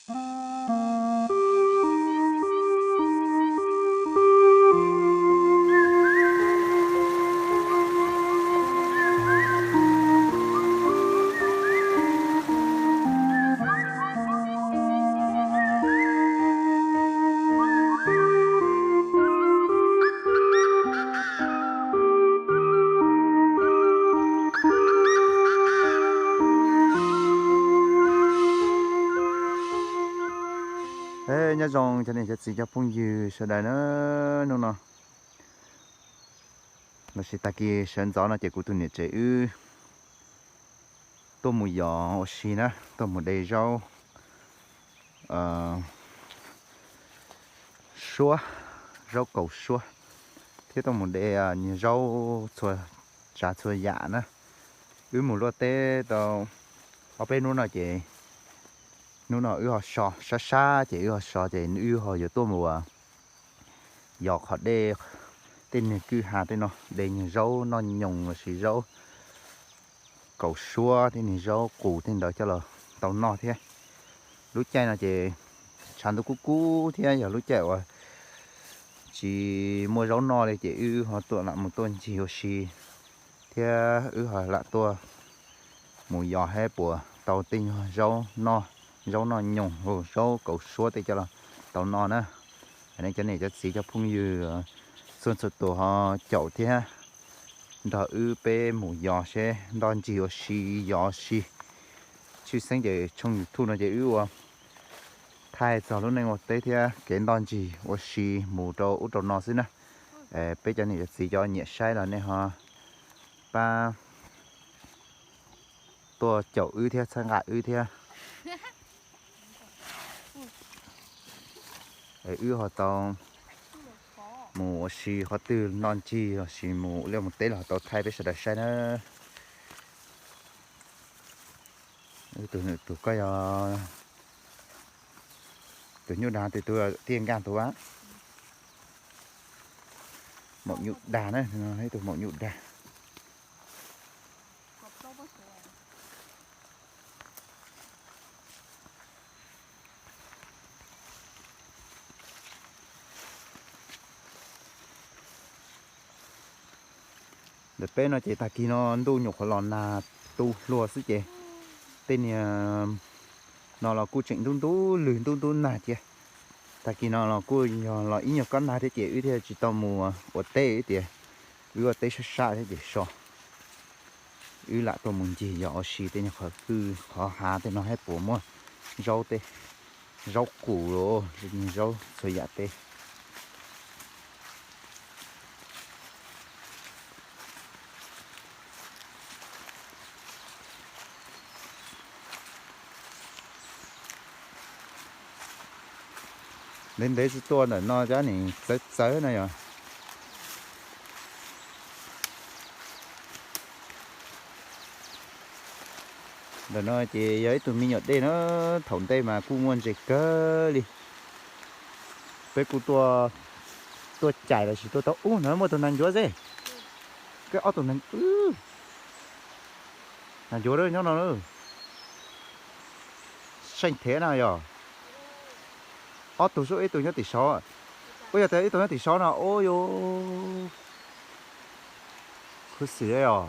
Nyob zoo cov niam cov txiv cov phooj ywg sawv daws na, hnub no lossis tag kis sawv ntxov no ces kuv tus niam tsev wb tuaj mus yos ua si na, tuaj mus de zaub suab, zaub kaus suab, thiab tuaj mus de zaub txhua tsav txhua yam na. Wb mus luaj teb tau ob peb hnub no ces hnub no wb ho so sab sab ces wb ho so ces wb ho yuav tuaj mus yos qhov dej, tej niag kwj ha tej no de nyuag zaub noj nyoos lossis zaub kaus suab tej niag zaub qus tej ntawd coj los tau noj thiab. Lub caij no ces tshav ntuj kub kub thiab yog lub caij uas tsis muaj zaub noj li ces wb ho tuaj lam mus tuaj ncig ua si thiab wb ho lam tuaj mus yos thiab puas tau tej nyuag zaub noj, zaub noj nyoos, zaub kaus suab tej coj los tau noj na. Nej cov niam cov txiv cov phooj ywg txhua txhua tus ho caum thiab nrog wb peb mus yos seb ntoj ncig ua si yos si. Tshwj xeeb ces tshooj YouTube no ces wb ua thaij txog lub neej ua teb thiab kev ntoj ncig ua si mus rau ub rau no xwb na. Peb cov niam cov txiv cov nyiam saib los nej ho pab tuaj caum wb thiab txhawb nqa wb thiab. Wb ho tau mus ua si qhov twg noj ncig lossis mus liaj mus teb los ho tau thaij peb sawv daws saib na. Tus nws tus koj yog tus nyuj dag, tus tus tiaj nkaj tus a. Maum nyuj dag na, ib tug maum nyuj dag. Ntawm peb no ces tag kis no ntuj nyuam qhuav los nag tu hluas xwb ces tej niag no los kuj tseem ntub ntub lwg ntub ntub nag thiab. Tag kis no los kuj yog los ib nyuag kob nag thiab ces wb thiaj tsis tau mus ua teb tias wb ua teb sab sab thiab ces so. Wb lam tuaj mus ncig yos ua si tej nyuag qhov kwj qhov hav tej no thiab puas muaj zaub tej, zaub qus, zaub txhua yam tej. Ntev ntev tsis tuaj ntawm no cov nim txawv txawv no yog. Ntawm no ces yog ib tug me nyuam dej na, thaum ntej mas kuj muaj ntses kawg li. Peb kuj tuaj, tuaj cais lossis tuaj tau ub no muaj tus nas ncuav xwb. Koj ob tug nas ncuav nyob no. Seej thiab no yog. Ob tug xwb, ib tug nyob tim saud. Ua yog tias ib tug nyob tim saud no ua yus khuv xim os.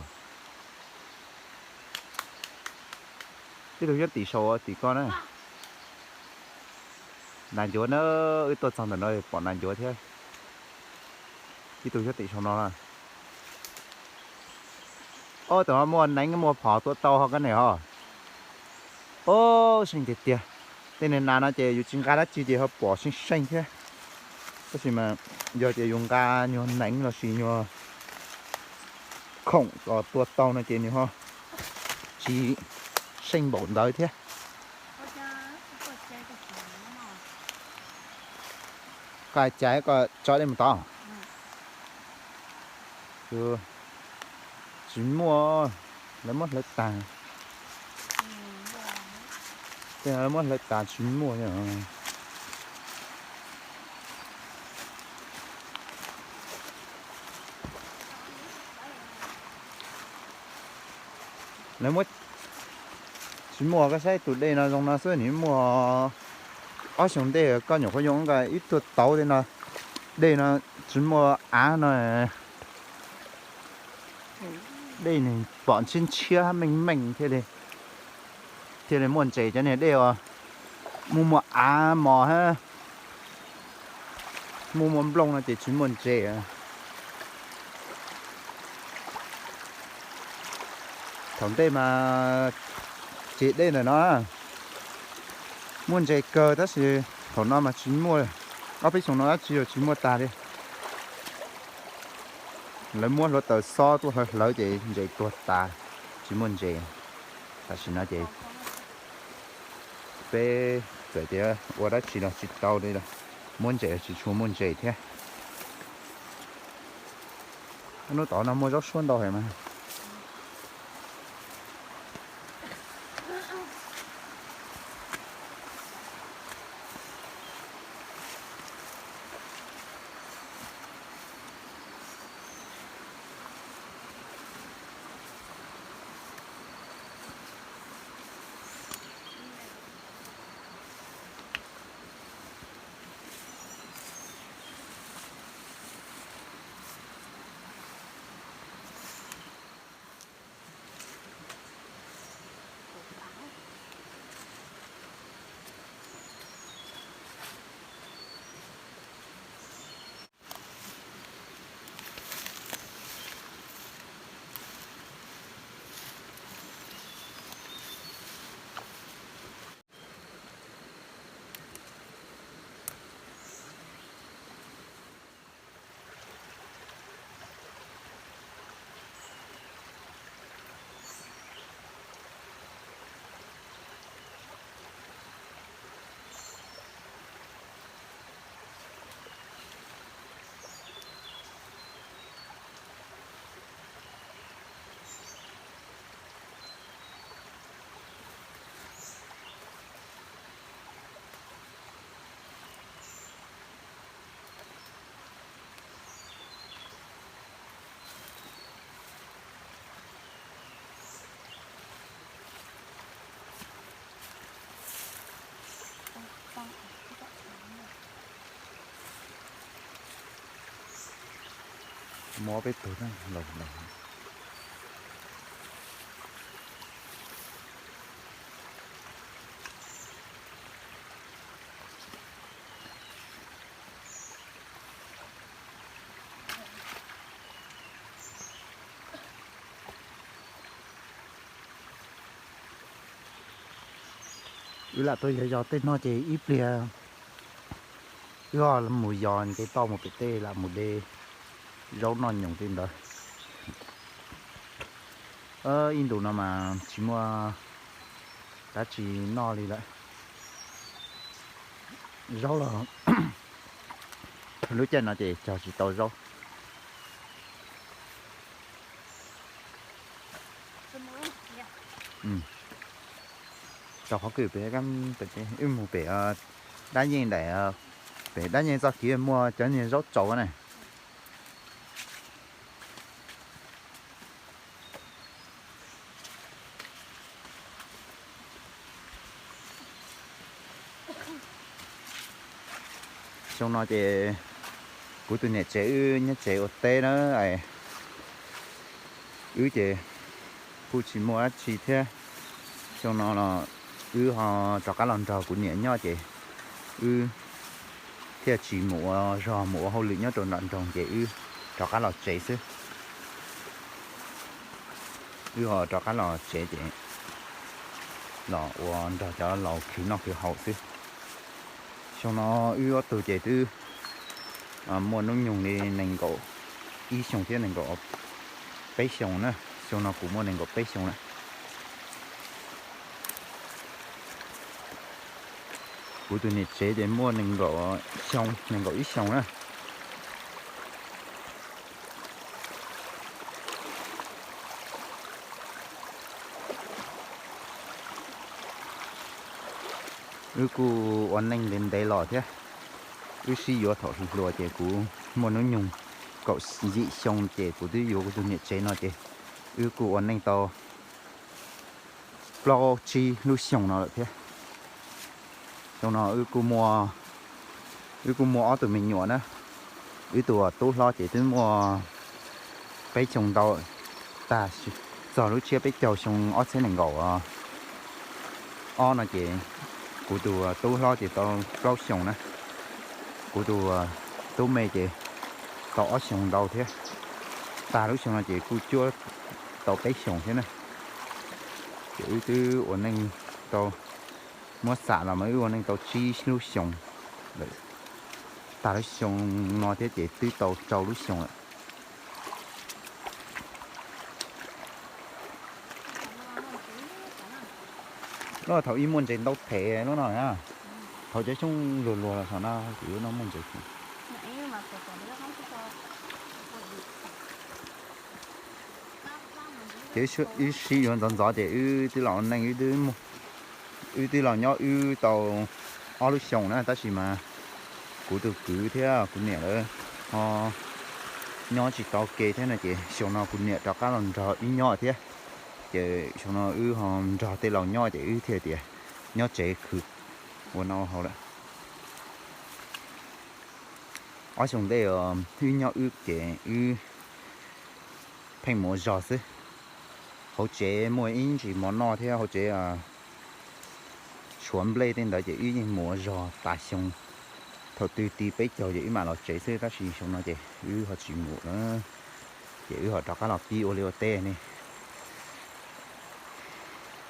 Ib tug nyob tim saud tim ko na. Nas ncuav na, wb tuaj txog ntawm no pom nas ncuav thiab. Ib tug nyob tim saud no. Ob tug muaj neev muaj phom tua tau ho koj niam ho. Ob, seej tiag tiag. Tej niag nas no ces yus tsis nqa dab tsi ces ho pom seej seej thiab. Tab sis mas yog tias yus nqa nyuag neev lossis nyuag khoom los tua tau no ces nws ho tsis seej npaum ntawd thiab. Koj cais koj tso dej mus tod. Tsis muaj, lawv muab hlawv tag. Tej no lawv muab hlawv tag tsis muaj. Lawv muab, tsis muaj, koj saib tus dej no zoo no xwb nws muaj, Ob xyoo ntej koj nyuam qhuav yoo nkaus ib tug tauv tej no, dej no tsis muaj av no, dej nws pom ntshiab ntshiab meej meej thiaj li, thiaj li muaj ntses. Cov niag dej uas muaj muaj av mos hab muaj muaj nplooj no ces tsis muaj ntses. Thaum ntej mas ces dej ntawm no muaj ntses kawg tab sis thaum no mas tsis muaj, ob peb xyoos no dab tsi los tsis muaj tag li. Lawv muab hluav taws xob tuaj hlawv hlawv ces ntses tuag tas, tsis muaj ntses. Tam sim no ces peb txawm tias ua dab tsi los tsis tau li lawm, muab ntses los tsis tshua muaj ntses thiab. Hnub tod no muaj zaub suab ntau heev mas. Muab peb tug los los. Wb lam tuaj yos yos tej no ces ib pliag wb ho mus yos nce toj mus pem tej lam mus de zaub noj nyoos tej ntawd. Ib ntus no mas tsis muaj dab tsi noj li lawm. Zaub los lub caij no ces cog tsis tau zaub. Rau qhov kwm pem, wb mus pem dab yeej daim, pem dab yeej txoj kev muaj cov niag zaub tsaus na. Xyoo no ces kuv tus niam tsev wb nyob tsev ua teb na, wb ces kuj tsis muaj dab tsi thiab. Xyoo no los wb ho rov qab los nrog kuv niam nyob ces wb thiaj tsis mus ua zog mus ua hauj lwm nyob rau nram nroog ces wb rov qab los tsev xwb. Wb ho rov qab los tsev ces los ua nrog cov laus khwv noj khwv haus xwb. Xyoo no wb ob tug ces twb muaj hnub nyoog li nees nkaum ib xyoos thiab nees nkaum peb xyoos na. Xyoo no kuv muaj nees nkaum peb xyoos na. Kuv tus niam tsev ces muaj nees nkaum xyoo, nees nkaum ib xyoos na. Wb kuj ua neej ntev ntev los thiab. Wb sib yuav thaum hluas ces kuv muaj hnub nyoog kaum yim xyoo ces kuv twb yuav kuv tus niam tsev no ces wb kuj ua neej tau plaub tsib lub xyoos no lawm thiab. Xyoo no wb kuj muaj, wb kuj muaj ob tug me nyuam na. Wb tus tub hlob ces twb muaj peb xyoo ntau, tag txog lub tsiab peb caug xyoo ob txhiab nees nkaum ob no ces kuv tus tub hlob ces tau plaub xyoos na. Kuv tus tub me ces tau ob xyoos ntau thiab. Tag lub xyoo no ces kuj cuab tau peb xyoos thiab na. Ces wb twb ua neej tau, muab xam los mas wb ua neej tau tsib lub xyoos lawm. Tag lub xyoo no thiab ces twb tau rau lub xyoos lawm. Lub thaum ub muaj ntses ntau phem lub no na. Thaum cov xyoob luag luag los thaum no ces lub no muaj ntses. Ces wb sib yuav ntxov ntxov ces wb twb los ua neej, wb twb los nyob wb tau ob lub xyoos na, tab sis mas kuv tus kwv thiab kuv niam lawv ho nyob tsis tau ke thiab no ces xyoo no kuv niam rov qab los nrog wb nyob thiab. Ces xyoo no wb ho nrog tej laus nyob ces wb thiaj tias nyob tsev khwv ua noj haus lawm. Ob xyoo ntej wb nyob wb ces wb pheej mus ua zog xwb. Hauv tsev muaj ib ntsis mov noj thiab hauv tsev tshuav nplej tej ntawd ces wb yeej mus ua zog tas xyoo. Thaum twg ti peb caug ces wb mam los tsev xwb, tab sis xyoo no ces wb ho tsis mus lawm, ces wb ho rov qab los pib ua liaj ua teb ne.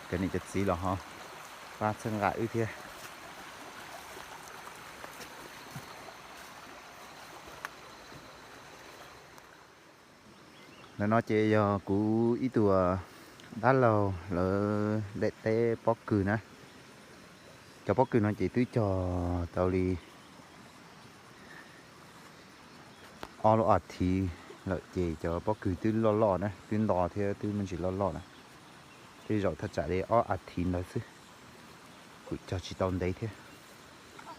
Cov niam cov txiv los ho pab txhawb nqa wb thiab. Ntawm no ces yog kuv ib tug dab laug lawv daim teb pob kws na. Cov pob kws no ces twb cog tau li ob lub as thiv lawm ces cov pob kws twb loj loj na, twb nto thiab twb me ntsis loj loj na. Tej zaum thaj tsam li ob as thiv ntawd xwb, kuj cog tsis tau ntev thiab.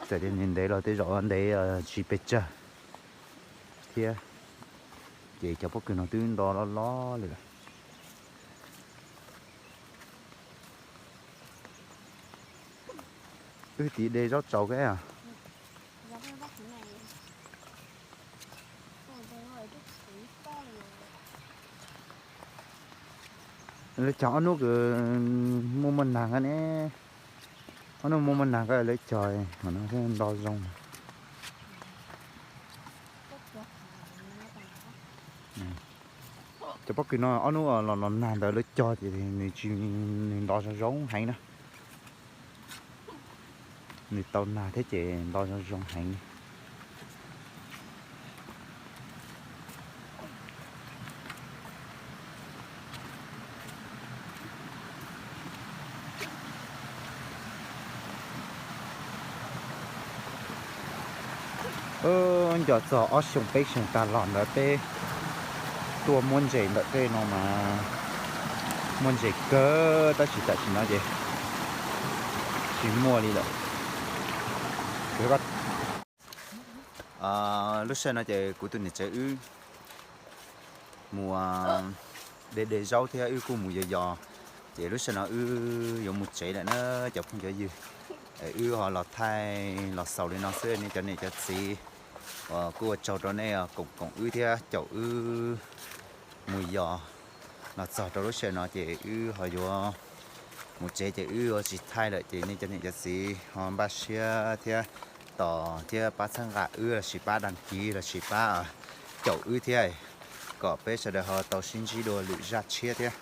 Txawm tias ntev los tej zaum ntev tsis pes tsawg thiab. Ces cov pob kws no twb nto loj loj li lawm. Wb tiv de zaub tsaus keb. Lawv cog ob hnub kws muaj muaj nag ne. Ob hnub muaj muaj nag koj lawv cog no nto zoo. Cov pob kws no ob hnub los los nag ntawd lawv cog ces nws tsis, nws nto zoo zoo heev na. Nws tau nag thiab ces nto zoo zoo heev. Nco txog ob xyoo peb xyoo tas los ntawd peb tuaj muab ntses ntawm tej no mas muaj ntses kawg, tab sis tam sim no ces tsis muaj li lawm. Lub sij hawm no ces kuv tus niam tsev wb mus de de zaub thiab wb kuj mus yos yos, ces lub sij hawm no wb yuav mus tsev lawm na cov phooj cov ywg. Wb ho los thaij los xaus li no xwb nej cov niam cov txiv, uas kuj ua tsaug rau nej koom koom wb thiab caum wb mus yos. Los txog rau lub sij hawm no ces wb ho yuav mus tsev ces wb yuav tsis thaij lawm ces nej cov niam cov txiv ho npaj siab thiab tos thiab pab txhawb nqa wb lossis pab đăng ký lossis pab caum wb thiab, kom peb sawv daws ho tau sib ntsib dua lwm zaj tshiab thiab.